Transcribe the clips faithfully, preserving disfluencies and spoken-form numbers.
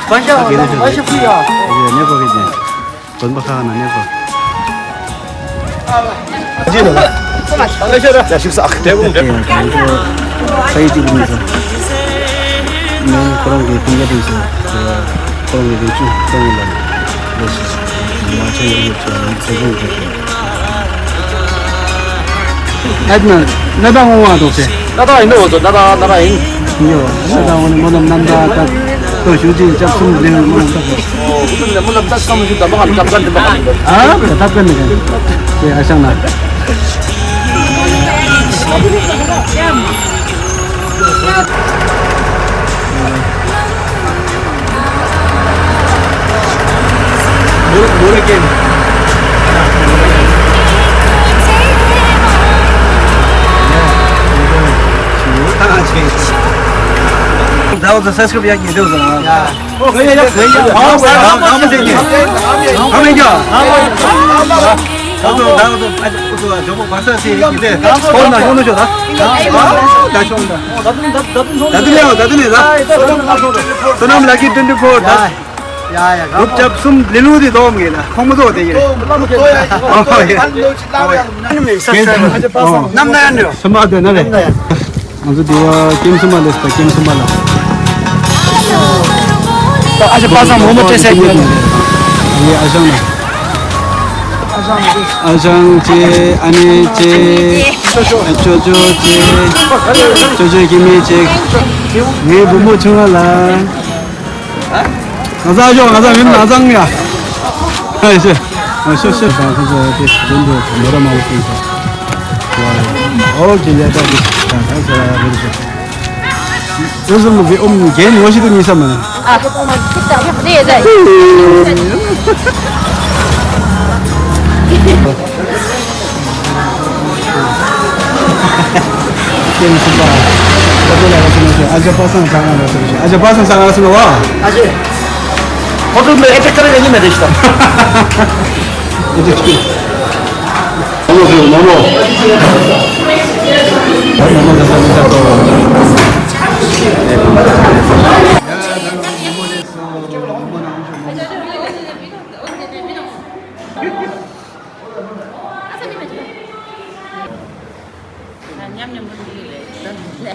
ད་ག་རེ་ཞུ་རེད། ཨ་ཡེ་གནས་སྐོར་གྱི་ཅན། དགོན་པ་ཁག་ན་གནས་སྐོར། ཡ་ཤུགས་ས། དེ་བུ་འདྲ། ས་ཡི་གཅིག་པུ་མི་ཚོ། ནས་ཁོ་རང་གི་ཕུང་ག་དེ་ཚོ། ཁོ་རང་གི་རིག་ཆུ་ཁོ་རང་ལ་ལས་ཤིག་མ་ཆེན་ཡོད་ཚོ་ཚེ་བུང་གི། ཨེ་ན་ན་ད་འོང་བ་འདུག་སེ། ན་ད་ཡིན་ནོ་ཚོ་ན་ད་ན་ད་ཡིན། ཡོ། ན་ད་འོང་ནི་སྨོན་ལམ་རྣམ་དག་ད་ལྟོ་ཞུ་ཅིག་སྐྱབས་གསུམ་ལེན་སྨོན་ལམ་ད་གོ། ཨོ་ཁུ་ནི་སྨོན་ལམ་ད་སྐམ་ཞུ་ད་མ་ཧ་ལ་ཀབ་ཀན་དེ་མ་ཧ་ལ། ཨ་ད་ཀབ་ཀན་དེ་ཀན་དེ་ཨ་ཤང་ན། More, more again. That was a subscribe. Yeah, you do that. Oh, yeah, yeah, yeah. How many? How many? ད་དུང་ལེའོ་ད་དུང་ལེ་ད། སོ་ནམ་ལག་གི་ཊུ་ཝེན་ཊི་ཕོར་ད། ཡ་ཡ། རུབ་ཅབ་གསུམ་ལི་ལུ་དེ་དོག་མེད་ལ་ཁོང་མོ་ཚོ་དེ་ཡིན། ཨོ་ཡ། ནམ་ན་ཡ་ནོ། སུ་མ་དེ་ན་རེ། ང་ཚོ་དེ་བ་ཀེམ་སུ་མ་ལེས་པ་ཀེམ་སུ་མ་ལ། ཨ་ཅེ་པ་སངས་མོ་མོ་ཏྲེ་སེ་ཡོད། ཡེ་ཨ་ཞང་ན། ཨ་ཞང་ཅེ་ཨ་ནེ་ཅེ། ཅོ་ཅོ་ཅེ། ཅོ་ཅོ་ཀི་མེ་ཅེ། ངའི་བུ་མོ་ཆུང་བ་ལ། ང་ཚ་ཞོག་ང་ཚ་མིན་ང་ཚང་ཡ། ཨ་ཤེ། ཨ་ཤེ་ཤེ། ད་ཁོ་ཚོ་དེ་དོན་དུ་མོ་ར་མ་ལ་ཕུལ་ས། ཨོ་ཀེ་ལེ་ད་དེ་ད་ད་ས་ར་རེ་ཤེ། འོ་ཟོ་མོ་བི་ཨོམ་རྒན་ངོ་ཤེས་དུ་ཉེ་ས་མ་ན། ཨ་ཁོ་ཏོ་མ་ཅིག་ད་ཡག་རེད་ད། ཀེམ་སུ་པ། ད་དེ་ལ་ར་སུ་ནོ་ཤེ། ཨ་ཅེ་པ་སངས་ཚང་ང་ར་སུ་ནོ་ཤེ། ཨ་ཅེ་པ་སངས་ཚང་ང་ར་སུ་ནོ་བ། ཨ་ཅེ། ཧོ་ཏུ་མེ་ཨེ་ཏེ་ཁ་ར་ག་ཉི་མེ་རེ་ཤི་ད། ཨེ་ཏེ་ཁི། མོ་མོ་མོ་མོ། མོ་མོ་ད་ད་ད་ད། ཉམས་ཉམས་མི་འདུག་ལེ།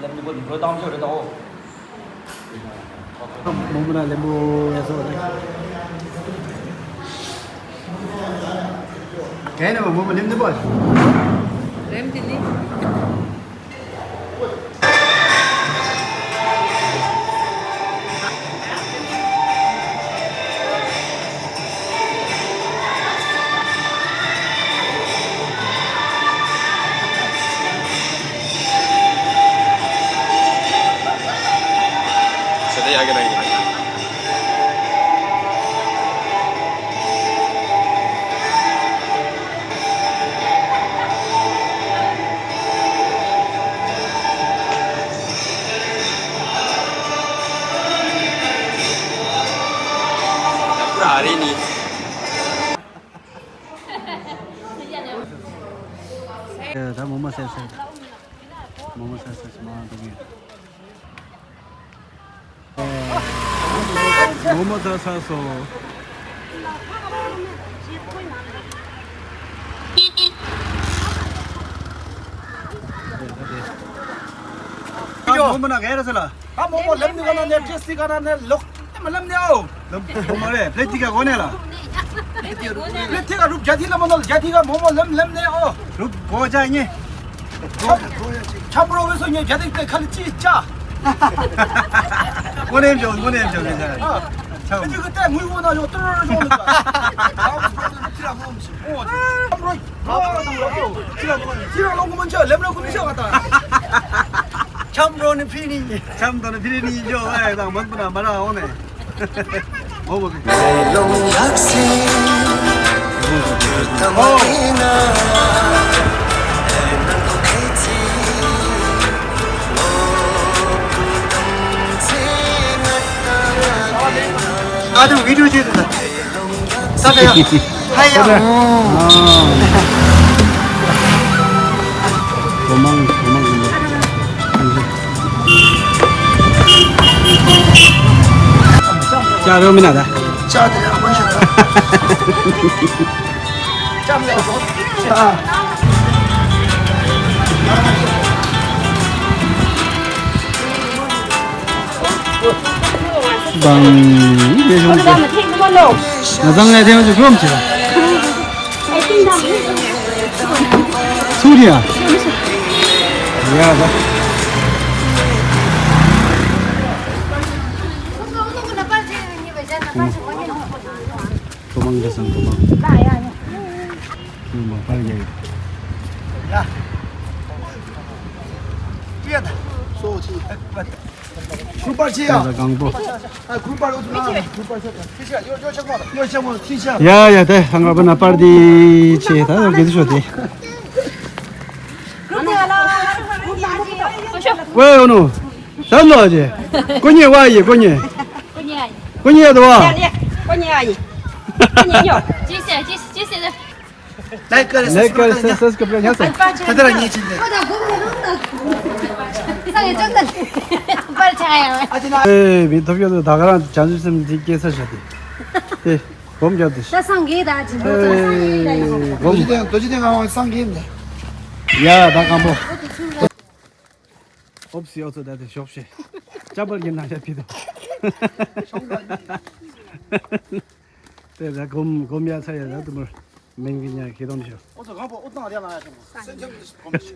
ལབ་ནི་པོ་འགྲོ་དང་ཆོ་རེད་དོ། མོ་མོ་ན་ལེམ་པོ་ཡ་སོ་རེད། གན་ནི་མོ་མོ་ལེམ་ནི་པོ། ལེམ་དེ་ནི། ཨ་རེ་ནི། ད་མོ་མོ་ཟེར་ཟེར། མོ་མོ་ཟེར་ཟེར་མ་འདུག་གི། མོ་མོ་ད་ས་སོ། མོ་མོ་ན་ག་རེ་ཟེར་ལ། ད་མོ་མོ་ལེམ་ནི་ག་ན་ནས་ཏྲེ་སི་ག་ན་ནས་ལོག་ཏེ་མ་ལེམ་ནི་ཨོ། ལེམ་མོ་མོ་རེ་པླེ་ཏི་ག་གོ་ནས་ལ། པླེ་ཏི་ག་རུབ་རྒྱ་ཐི་ལ་མ་ནོ་རྒྱ་ཐི་ག་མོ་མོ་ལེམ་ལེམ་ནི་ཨོ། རུབ་གོ་ཅ་ཉེ། ཁྱམ་རོ་བེ་སོ་ཉེ་རྒྱ་ཐི་ག་ཁ་ལ་ཅི་ཅ། ངོ་ནེམ་ཅོ་ངོ་ནེམ་ཅོ་ལེ་ཅ། ཁྱམ། ཁྱི་གི་ཏེ་ངུ་ཡོང་ན་ཡོ་ཏུར་ཡོང་ལེ་ཅ། ཁྱམ་རོ། ཁྱི་ར་ལོ་ངོ་མ་ཅ་ལེམ་ར་ཁུ་མི་ཤ་བ་ད། ཁྱམ་རོ་ནི་ཕི་ནི། ཁྱམ་དོ་ནི་ཕི་ནི་ཇོ་ཨེ་དང་མང་པོ་ན་མ་ར་འོང་ནས། འོ་བོ་གི། ཨ་དུ་བི་ཌིའོ་བྱེད་དུ་ད། ད་ད་ཡ། ཧ་ཡ། ཨ། མང་མང་། ཅ་རོ་མི་ན་ད། ཅ་དེ་ཡང་མ་ཤེས་ད། ཅ་མི་ཡང་ཅ། བང་། ཡེ་ཤོང་ཅེ། ང་ཚང་ལས་ཐེངས་ཅིག་ཁོམ་ཅེ། ཚུར་ཡ། ཡ་ད། ཁོ་མང་གི་སང་ཁོ་མང་། ཁོ་མང་པར་ཡ་ཡ། ཡ་ད། སོ་ཅི། གུར་པར་ཆེ་ཡ། ད་གང་པོ། ཨ་གུར་པར་ཨུ་ཚུགས་ན་གུར་པར་ཆེ་ད། ཐི་ཤ་ཡོ་ཡོ་ཆག་མ་ཡོ་ཆག་མ་ཐི་ཤ། ཡ་ཡ་དེ་ཧང་ག་པ་ན་པར་དི་ཆེ་ད་གེ་དུ་ཤོ་དེ། ཝེ་ཨོ་ནོ། ད་ནོ་ཨ་ཅེ། ཀོ་ཉེ་ཝ་ཡེ་ཀོ་ཉེ། ཀོ་ཉེ་ཡ་ཡེ། ཀོ་ཉེ་ཡ་དོ་ཝ། ཀོ་ཉེ་ཡ་ཡེ། ཀོ་ཉེ་ཉོ། ཅི་སེ་ཅི་སེ་ཅི་སེ། ལའིཀ་ཀར་ལའིཀ་ཀར་སབ་སི་ཀ་རབ་ཉག་ས། ད་ད་ར་ཉེ་ཅིན་དེ། ས་ཡེ་ཅོག་ད། པར་ཆ་ཡ། ཨ་ཅེ་ན། ཨེ་མི་ཐོབ་ཡོད་དོ་ད་ག་རང་བྱང་ཆུབ་སེམས་འདི་སྐྱེ་ས་ཞོ་དེ། དེ་སྒོམ་རྒྱབ་དེ། ད་སངས་རྒྱས་ད་ཅི་འདྲ་ད། རྡོ་རྗེ་གདན་རྡོ་རྗེ་གདན་ང་བ་སངས་རྒྱས་ནས། ཡ་ད་གང་པོ། ཨོབ་སི་ཨོ་ཚོ་ད་དེ་ཤོག་ཤེ། ཅ་པར་གྱི་ནང་ཡ་ཕི་དོ། དེ་ད་གོམ་གོམ་ཡ་ཚ་ཡ་ད་དུ་མར་མིང་གི་ཉ་ཁེ་དོང་ཤོ། ཨོ་ཚོ་གང་པོ་ཨོ་ཏང་རེ་ལ་ཡ་ཤོ། སོན་ཆམ་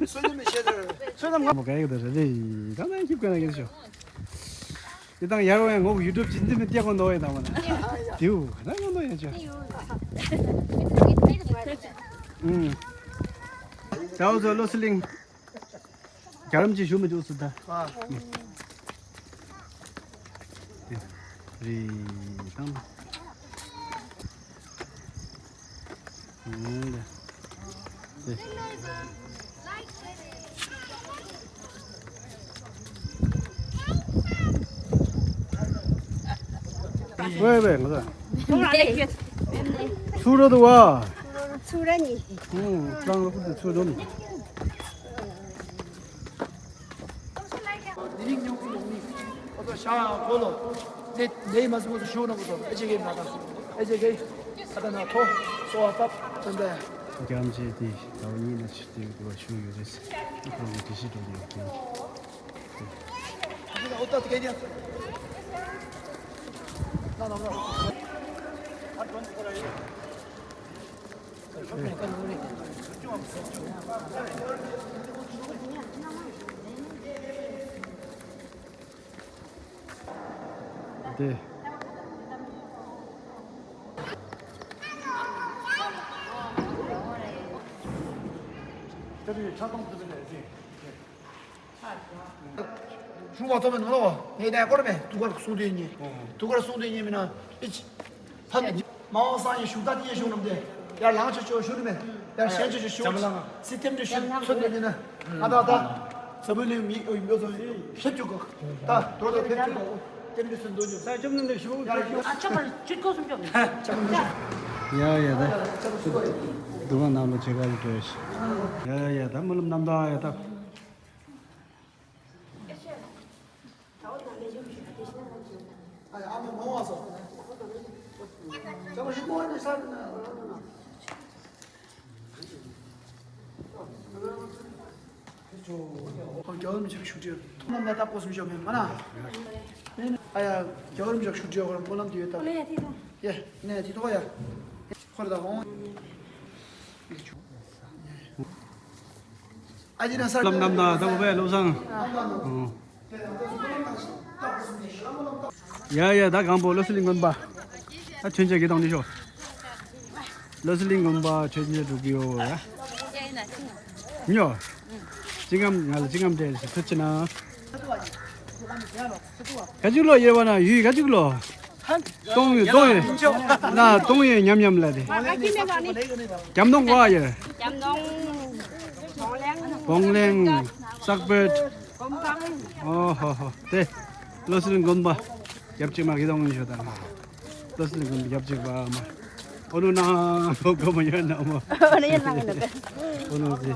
སོན་ཆམ་མི་ཤེས་ཚར། སོན་ཆམ་གང་པོ་ག་ཡེ་གི་དོ་རེ་རེ་ད་ན་ཁྱིབ་ག་ན་ཡེ་ཤོ། དེ་དང་ཡར་བའི་ངོ་ཡུ་ཊུབ་ཅིན་དེ་མི་སྟེགས་གོ་ནོ་ཡེ་དང་བ་ན། དེའུ་ན་ནོ་ནོ་ཡེ་ཤོ། ཨུམ། ད་ཨོ་ཚོ་ལོ་སི་ལིང་། རྒྱ་རམ་ཅི་ཞུ་མི་འཇུག་སུ་ད། ཨ། རི་དང་། ཨུང་། ཝེ་ཝེ་ང་ཚོ། ཚུར་རོ་དུ་བ། ཚུར་ར་ནི། ཨུང་། ཀྲང་རོ་ཀུ་དུ་ཚུར་རོ་ནི། དེ་རིང་ཉོ་གི་ཡོང་ནི། ཁོ་ཚོ་ཤ་གོ་ལོ། ནེ་ནེ་མ་སུ་ཁོ་ཚོ་ཤོ་ན་ཁོ་ཚོ་ཨེ་ཅེ་གེ་མ་ད། ཨེ་ཅེ་གེ་ཨ་ད་ན་ཐོ་སོ་ཨ་ཏབ་ཙམ་ད་ཡ། རྒྱ་མ་ཇེ་དེ་ཟླ་བ་གཉིས་ན་ཕྱིར་དེ་བ་ཤོ་ཡོད་རེད། ཁོ་ཚོ་དེ་ཤི་འགྲོ་གི་ཡོད་དེ། ཨོ་ཏ་དེ་གེ་ཉ། ན་ན་ན། དེ། ཞུ་བ་ཐོབ་མེད་ནོ། ངས་ནས་སྐོར་མེད་དུ་གར་གསུང་དུས་ཉེ། དུ་གར་གསུང་དུས་ཉེ་མིན་ན་ཨིཆ། ཕ་མ་འོ་སང་ཡེ་ཞུ་ད་དེ་ཡེ་ཞུ་ནམ་དེ། ཡར་ལངས་ཆོ་ཆོ་ཞུ་ནི་མེད། ཡར་ཞན་ཆོ་ཆོ་ཞུ། སི་ཐེམ་དུ་ཞུ་ཚོད་དུ་ཉེ་ན། ཨ་ད་ད། ས་བུ་ལི་མི་ཨོ་ཡོ་ཚོ་ཤེབ་ཆུ་གོ། ད་དོ་དོ་ཕེབས་ཆུ་གོ། ཐེམ་དུ་སུན་དུ་ཉེ། ས་ཅོམ་ནི་ནི་ཞུ། ཡར་ཞུ། ཨ་ཆོ་མ་ཆུ་ཀོ་སུམ་ཅོ། ཡ་ཡ་ད། དུ་བ་ནང་ལོ་ཆེ་ག་ལ་བྲོས། ཡ་ཡ་ད་མི་ལམ་ནམ་ད་ཡ་ད། རྒྱལ་བ་རིན་པོ་ཆེ་ཞུ་འདྲི་ཐོག་ལམ་ལ་ད་སྐོར་སུམ་ཅོ་མེད་མ་ན། ཨ་ཡ་རྒྱལ་བ་རིན་པོ་ཆེ་ཞུ་འདྲི་ཧོ་རམ་སྨོན་ལམ་དུ་ཡོད་ད། ཡེ་ནས་དེ་ཐོག་ཡ། ཁོ་ར་ད་ཧོང་། ཨ་ཅེ་ན་སར་ལམ་ནམ་ད་ད་བོ་བས་ལོ་སང་། ཡ་ཡ་ད་གང་པོ་ལོ་སི་ལིང་དགོན་པ། ད་མཆོད་མཇལ་གི་དང་འདི་ཤོ། ལོ་སི་ལིང་དགོན་པ་མཆོད་མཇལ་འགྲོ་གི་ཡོད་ཡ། ཉོ། ཅི་ངམ་ང་ལ་ཅི་ངམ་འདྲེ་ཞིག་ཐུག་ཅི་ན། ག་ཅིག་ལོ་ཡེ་བ་ན་ཡུལ་ག་ཅིག་ལོ། ཏོང་ཡོད་ཏོང་ཡོད། ན་ཏོང་ཡོད་ཉམས་ཉམས་ལ་རེ། རྒྱམ་ཏོང་བ་ཡེ། བོང་གླེང་། བསགས་པེད། ཨོ་ཧོ་ཧོ་དེ། ལོ་སི་ལིང་དགོན་པ་རྒྱབ་ཅིག་མ་གི་ཏོང་ཡོད་ཤོ་ད། ལོ་སི་ལིང་དགོན་པ་རྒྱབ་ཅིག་པ་མ། ཨོ་ནུ་ན་ལོ་གོ་མ་ཡོད་ན་མ། ཨོ་ནུ་ཡེ་ལང་ནུ་ག་ཨོ་ནུ་ཟི།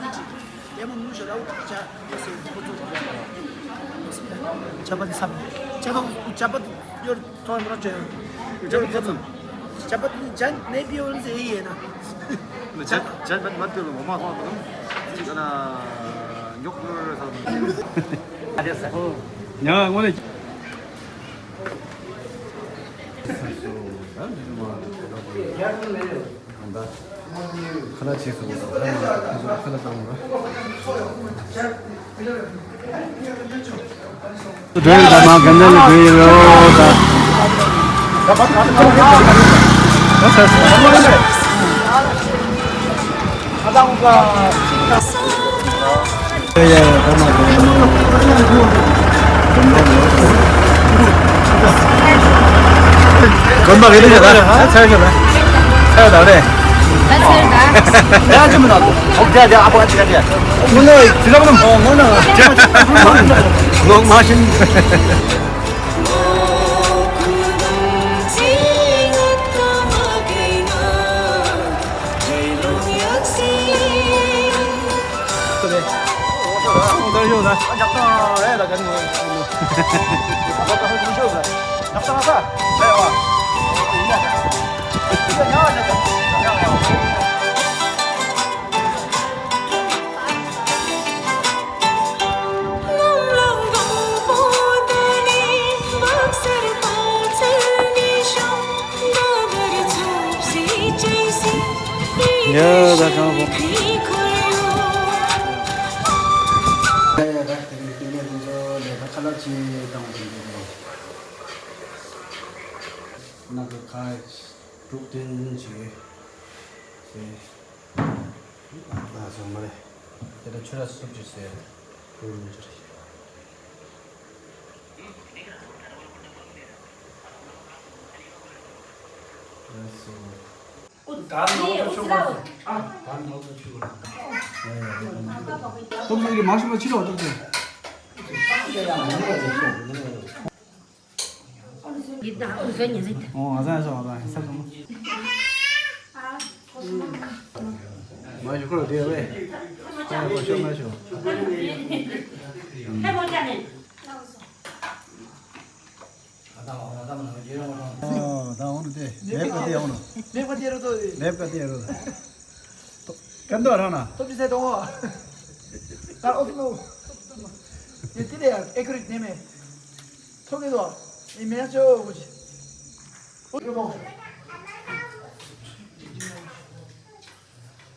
ནི་ཅི། ཡ་མ་མུ་ཤ་ར་འུ་ཅ་ཅ་ཡོ་སེ་ཁོ་ཚོ་ཅ་པ་ཏི་སམ་ཅ་ཏོ་ཅ་པ་ཡོར་ཐོ་མ་ཅ་ཅ་པ་ཏི་སམ་ཅ་པ་ཏི་ཅན་ནེ་པི་ཡོར་ཟེ་ཡེ་ན། ཅན་ཅན་པ་མ་ཏི་ལོ་མ་ཐོ་ཏམ་ཅི་ཀ་ན་ཉོག་ལོ་ར་ས་ཉ་ངོ་ནེ། ཁ་ལག་ཆེ་སོང་། ཁ་ལག་བཏང་ར། འགྲོ་ཡི་ད་མ་གན་ད་ལ་འགྲོ་ཡི་རོ་ད། གོམ་པ་ག་དུས་བྱས་ད། ཚར་ཤོག་ད། ཚར་ད་རེད། ད་ཚར་ད། ཡ་ཅི་མི་ན་ད། ཨོ་ད་ད་ཨ་པ་ཅི་ག་ད། མི་ན་ཅི་ལ་མི་ན། ཨོ་མི་ན། ལོག་མ་ཤིན། ད་ཡོད་ད། ཡ་ད་དྲང་པོ། ཡ་ཡ་ད་དེ་རིང་དེ་ནས་ང་ཚོ་ལས་ཀ་ཁ་ལག་ཅིག་བཏང་བ་དེ་འདུག་གོ། ང་ཚོ་ཁ་དཀྲུག་སྟོན་བྱས་ཏེ། ང་ཚོ་མ་རེད། དེ་ལ་ཆུ་ར་སུབ་ཅིག་ཟེར། དེ་མི་འགྱུར། ལགས་སོ། ཏོག་ཙམ་གྱིས་མ་ཤོང་བ་ཅི་ལོག་ཏོག་ཙམ། འདི་དང་ཨུ་ཟོ་ཉེ་ཟེར་ཏེ། ཨོ་ཨ་ཟ་ཨ་ཟ་ཨ་ཟ་ཨ་ཟ། མ་ཞུ་ཁོ་ར་དེ་བས། ཁོ་ཤོ་མ་ཤོ། ཨོ་ད་འོང་ནི་དེ། ལེབ་ཀ་དེ་འོང་ནོ། ལེབ་ཀ་དེ་རུ་དོ། ལེབ་ཀ་དེ་རུ། ཀན་ཏོ་རང་ན། ཏོ་པི་སེ་ཏོ། ད་ཨོ་ཏོ། ཡེ་དེ་ལས་ཨེ་ཀ་རིག་ནེ་མེ། ཐོ་གེ་དོ། ཨི་མེ་ཅོ་གོ་ཅི། ཨོ་ཏོ།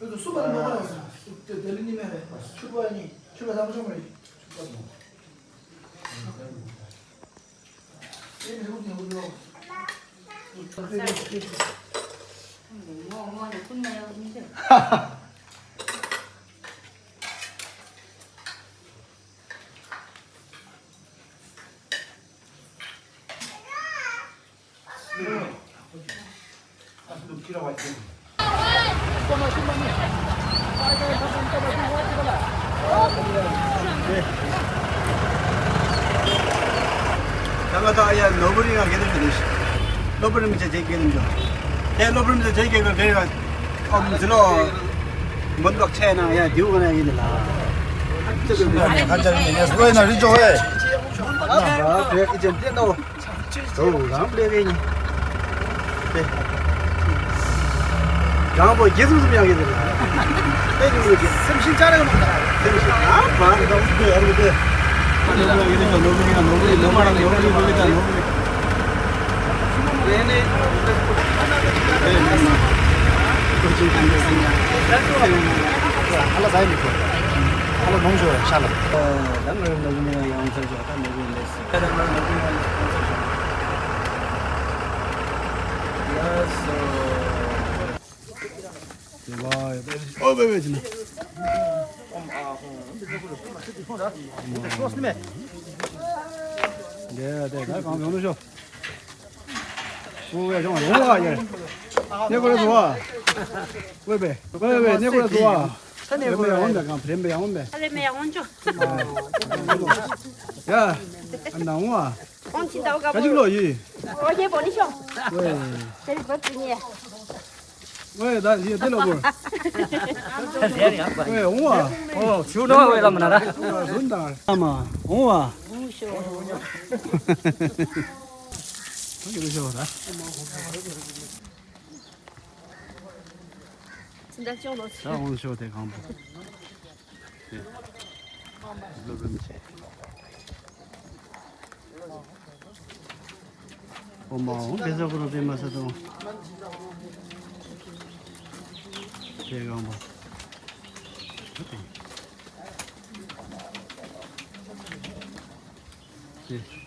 ཨོ་ཏོ་སུ་པ་ནོ་མ་ལ་སུ། དེ་ལི་ནི་མེ་རེ། ཆུ་པ་ནི་ཆུ་པ་ད་མ་ཅོ་མ་རེ། ཆུ་པ་ནོ། ད་ང་ད་ཡ་ནོར་བུ་རིང་ང་གེ་དེ་མི་འདུག་སློབ་དཔོན་རིན་པོ་ཆེ་རྗེས་གེ་དེ་འཇོག་དེ་སློབ་དཔོན་རིན་པོ་ཆེ་རྗེས་གེ་གེ་རེད། ཨོ་མི་ཟི་ལོ། མོན་པག་ཆེ་ན་ཡ་དེའུ་ག་ན་ཡིན་ལ། ཁ་ཆ་རིན་ནས་སོ་ཡིན་ན་རིན་ཆོག་ཧེ། ཨ་བ་བེ་ཀི་ཅན་དེ་ནོ། ཨོ་རང་པླེ་བེ་ནི། དེ། རང་པོ་རྒྱལ་སུམ་སུམ་ཡང་གི་དེ་ལ། དེ་ནི་མི་གི་སེམས་ཤིང་ཅ་ར་གི་མ་ད། སེམས་ཤིང་ཨ་བ་གི་དང་དེ་ཨ་རུ་དེ། ཨ་ནི་མི་གི་དེ་ནོ་མི་གི་ནོ་མི་གི་ནོ་མ་ར་ནོ་མི་གི་ནོ་མི་གི་ནོ་མི་གི། དེ་ནི། དེ་ནི། ཁ་ལག་ཟ་ཡི་མི་ཁོ། ཁ་ལག་མང་ཤོས་ཤ་ལ། ད་ནི་ནོ་མི་གི་ཡང་ཚར་ཤོག་ད་ནོ་མི་གི་ལས་སུ། ཡ། ཨ་ནང་བ། ཁོང་ཁྱིམ་ད་འོ་ག་ག་ཅིག་ལོ་ཡིན། ཨོ་ཡེ་བོ་ནི་ཤོ། ཝེ། ཟེར་བ་ཙི་ཉེ། ཝེ་ད་ཡེ་དེ་ལོ་བོ། ཝེ་འོང་བ། ཨོ་ཆུ་ནོ་ཝེ་ལ་མ་ན་ར། ཟུན་ད། ཨ་མ་འོང་བ། འོང་ཤོ། ད་ཡེ་ཤོ་ད། ཅི་འདྲ་ཅོང་ལོ། ད་འོང་ཤོ་དེ་གང་བོ། སློབ་རིམ་བྱས། ཨོ་མ་འོ་བེ་ཟ་གུ་རུ་པེ་མ་ས་དང་། ཁྱེད་གང་བ། ཁྱེད།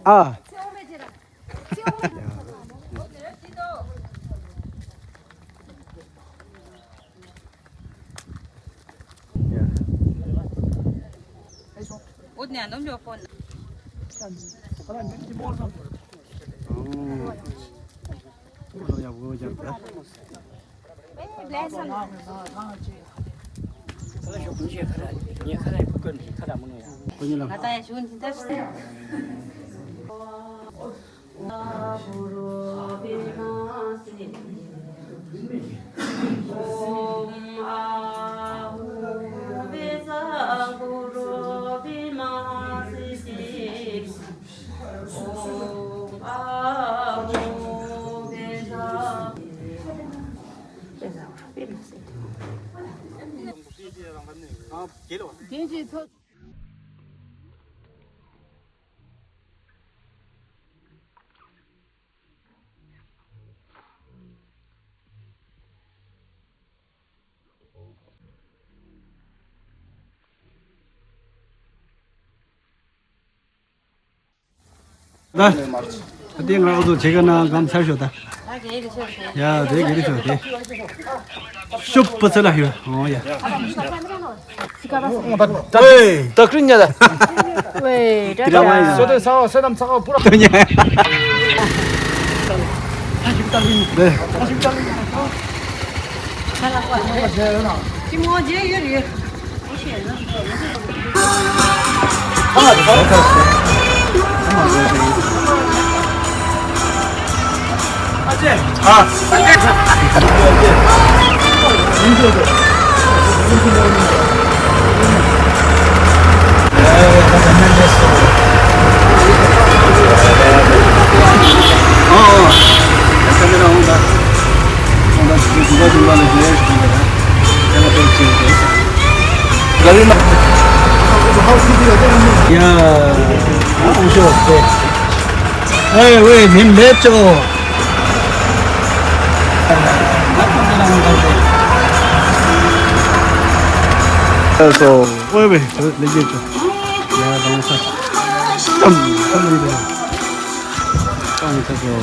ཨ། ད་ད་ལྟའི་ང་ཨུ་ཚུགས་བྱེད་ག་ན་གམ་ཚར་ཤོག་ད། ཡ་དེ་གི་རི་ཤོག་དེ། ཤུབ་པ་ཚ་ལ་ཡོད། ཨོ་ཡ། ད་ད་ཀྲིན་ཉ་ད། ཝེ་ད་སོ་དེ་ས་སེ་དམ་ཚ་ཁ་པུ་ར། ཏུ་ཉ། ད་ཞིག་ད་ལི་ནི་ད་ཞིག་ད་ལི་ནི་ཅི་མོ་ཇེ་ཡོད་རེད། ཡ། ཨེ་ཝེ་མིན་ལེ་ཅོ། ཨེ་སོ། ཝེ་ཝེ་ལེ་ཅོ། ཡ་རང་ས། ཙམ་ཙམ་ཡིན་པས། ཙམ་ཡིན་ས་ཅོ།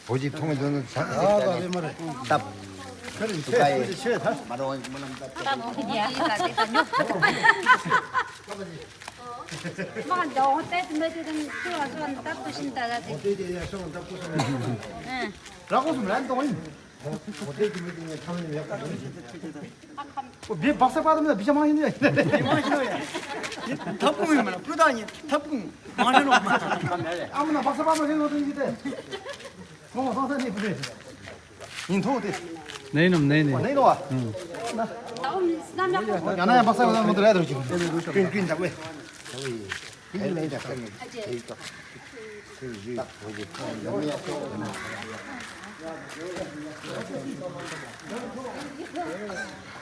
བོ་གཅིག་མཐོང་མི་འདུག་ན་ཚ་ཚ་ཚ་ཚ་སྟབས། ཁྱོད་རིང་ཆེ་ཁྱོད་ཆེ་ད། མ་རུང་སྨོན་ལམ་བཏབ། མ་འདྲ་བ་ཏེ་མེད་དེ་དང་ཚུར་ལ་ཚུར་ལ་བཏབ་ཏུ་ཕྱིན་ད་ད་དེ། ར་ཁོ་སུམ་ར་ཏོང་ཡིན། ཨོ་བི་བག་ས་པ་དམ་ན་བི་ཅ་མང་ཡིན་ནོ་ཡ། མང་ཡིན་ནོ་ཡ། ཐབ་ཁུང་ཡིན་མ་ན་པུ་ད་ཡིན་ཐབ་ཁུང་མང་རེད་ནོ། ཨ་མ་ན་བག་ས་པ་མ་རེད་ནོ་དེ་ཡིན་ཏེ། ཁོང་མ་སང་ས་ནི་པུ་རེད། ཡིན་ཐོག་དེ། ནས་ནམ་ནས་ནས། ནས་ནོ་བ། ཨུ། ན། ཡང་ན་ཡང་པ་ས་ཡོད་ན་མོ་དེ་རེད་འགྲོ་ཅིག་ཀུན་ཀུན་འདྲ་བས། ཡིན་ལེ་ད།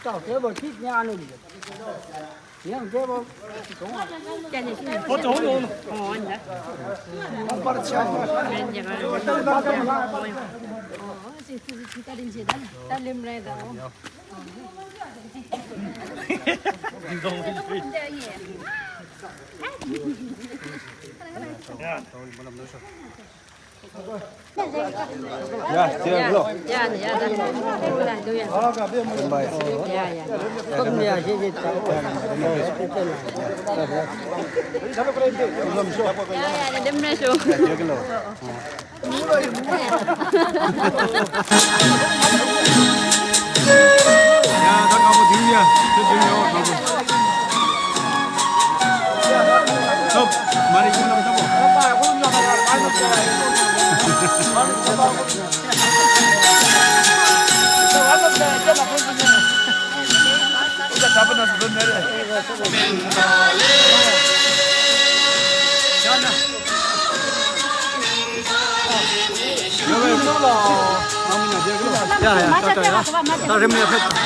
ཏག་ཏག་པོ་ཁྱི་ཉག་ནི་ཡང་ཏག་ཏག་པོ་ཁྱི་གང་བ། ཨོ་ཏོ་ཧོ་ནོ་ཧོ་ནོ། ཨོ་ཨ་ནི་ད། ཨོ་པར་ཆ་ཨོ་ཨ་ནི་ད། ཨོ་ཨ་ནི་ད། ད་ལེམ་རེད་ད། ཨོ། ཡ་ཡ་ཡ་ཡ། ཡ་ཡ། ཡ་ཡ། ཁོབ་ནས་ཡ་ཤེས་ཤེས་ད། ཡ་ཡ་ཡ། འདེམས་རེ་ཞུ། ཡ་ད་གང་པོ་དེ་ཡ་དེ་དེ་ཡོ་གང་པོ། ཐོབ་མ་རེད་ཡིན་ནམ་ཐོབ། ཡ་ཡ་ད་ད་ཡ་ད་རེམ་ཡ་ཕེབས། ཡ་ཡ་ད་རེམ་ཡ་ཕེབས།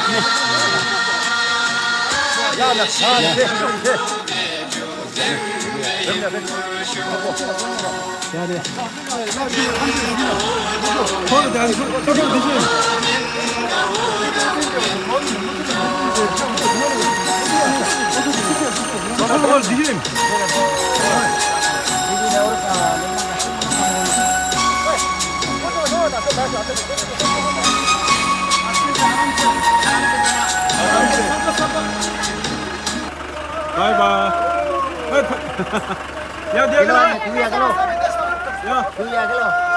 Bye bye. ཡ་རྒྱལ་ལོ། ཡ་རྒྱལ་ལོ། ཡ། ཡ་རྒྱལ་ལོ།